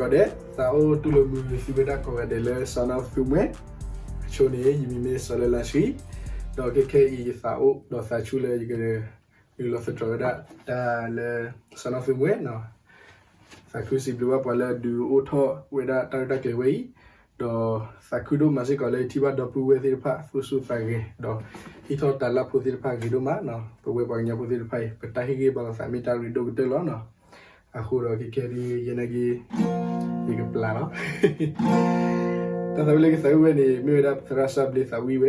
ကိးဂၤဒဲး, သးအိၣ်တူၢ်လိာ်မုာ်သုဝဲဒၣ်ကိးဂၤဒဲးလၢစီၤနီၣ်သူမှဲ, အဆိန့ၣ် ယမံၤမ့ၢ်စီၤလၢလါဆှံ, ဒီးခဲခဲအံၤယသးအိၣ်ဒီးသးဆူၣ်လၢယကနုာ်လီၤသတြီၤဝဲဒၣ်တၢ်လၢစီၤနီၣ်သူမှဲနီၤ, သးခုစံးဘျုးဘၣ်ပှၤလၢဒုးအိၣ်ထီၣ်ဝဲဒၣ်တၢ်ရဲၣ်တၢ်ကျဲၤဝဲအံၤ, ဒီးသးခုဒိၣ်မးစ့ၢ်ကီးလၢယထံၣ်ဘၣ်ဒီပုၢ်ဝဲၢ်သ့ၣ်တဖၣ်သူၣ်ဆူၣ်သးဂဲၤ, ဒီးဟံးထီၣ်တၢ်လၢ်ဖိသ့ၣ်တဖၣ်ဂ့ၤဒိၣ်မးနီၤ, ပဝဲပှၤကညီဖိသ့ၣ်တဖၣ်အံၤ ပတၢ်ဟ့ၣ်ဂံၢ်ဘါလိာ်သးမ့ၢ်တၢ်ရ့ဒိၣ်ကတၢၢ်လီၤနီၤ. အဃိဒီးခဲခဲဒ်ယဲနာ်က့ ယကပျၢ်လီၤ. တၢ်သးဝံၣ်လၢကသးဝံၣ်ဝဲန့ၣ် မ့ၢ်ဝဲဒၣ်သရၣ်စၢ်ဘျ့သးဝံၣ်ဝဲ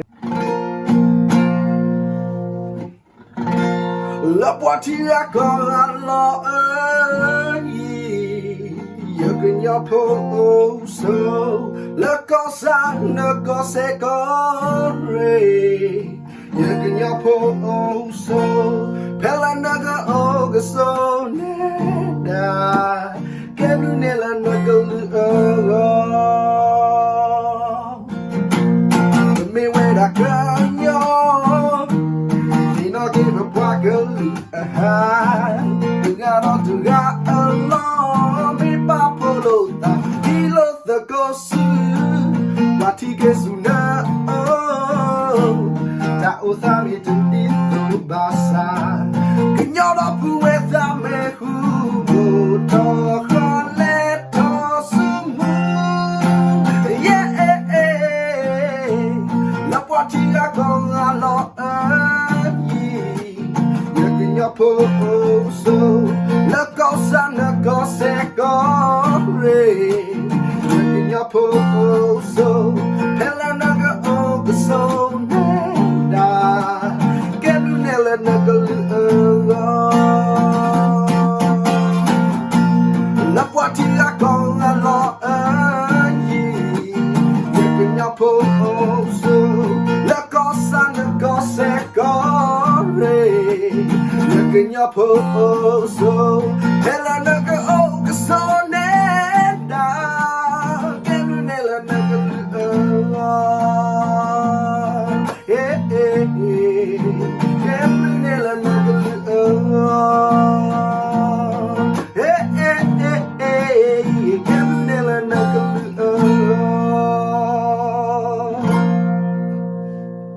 လၢပှၤထံဂၤကီၢ်ဂၤလီၤအံၤ, ယကညီဖိအိၣ်ဆိး, လၢကီၢ်စဲၣ်နကီၢ်စဲၣ်ကီၢ်ရ့ၣ်, ယကညီဖိအိၣ်ဆိး, ဖဲလၢနကအိၣ်ကဆိးန့ၣ်ဒၣ်, ကဲဘျုးန့ၢ်လၢနကလုၢ်အဂီၢ် ပမ့ၢ်ဝဲဒၣ်ကညီ, သ့ၣ်နီၣ်က့ၤပပှၤကလုာ်အဟး, တဂၤဒီးတဂၤအလီၢ်, မ့ၢ်ပာ်ဖှိၣ်လိာ်သး, ဒ်လိာ်သကိးဆူ, ပှၤထံက့ၤဆူနအိၣ်, တၢ်အိၣ်သးမ့ၢ်တဒ်သိးဘၣ်ဆၣ်, ကညီဒီပုၢ်ဝဲၢ်သးမ့ၢ်ဃူ, အိၣ်ထီၣ်ဃီလဲၤထီၣ်ဆူမူ, ယဲ လၢပှၤထံဂၤကီၢ်ဂၤလီၤအံၤ, ယကညီဖိအိၣ်ဆိး, လၢကီၢ်စဲၣ်နကီၢ်စဲၣ်ကီၢ်ရ့ၣ်, ယကညီဖိအိၣ်ဆိး, ဖဲလၢနကအိၣ်ကဆိးန့ၣ်ဒၣ်, ကဲဘျုးန့ၢ်လၢနကလုၢ်အဂီၢ် လၢပှၤထံဂၤကီၢ်ဂၤလီၤအံၤ, ယကညီဖိအိၣ်ဆိး, လၢကီၢ်စဲၣ်နကီၢ်စဲၣ်ကီၢ်ရ့ၣ်, ယကညီဖိအိၣ်ဆိး, ဖဲလၢနကအိၣ်ကဆိး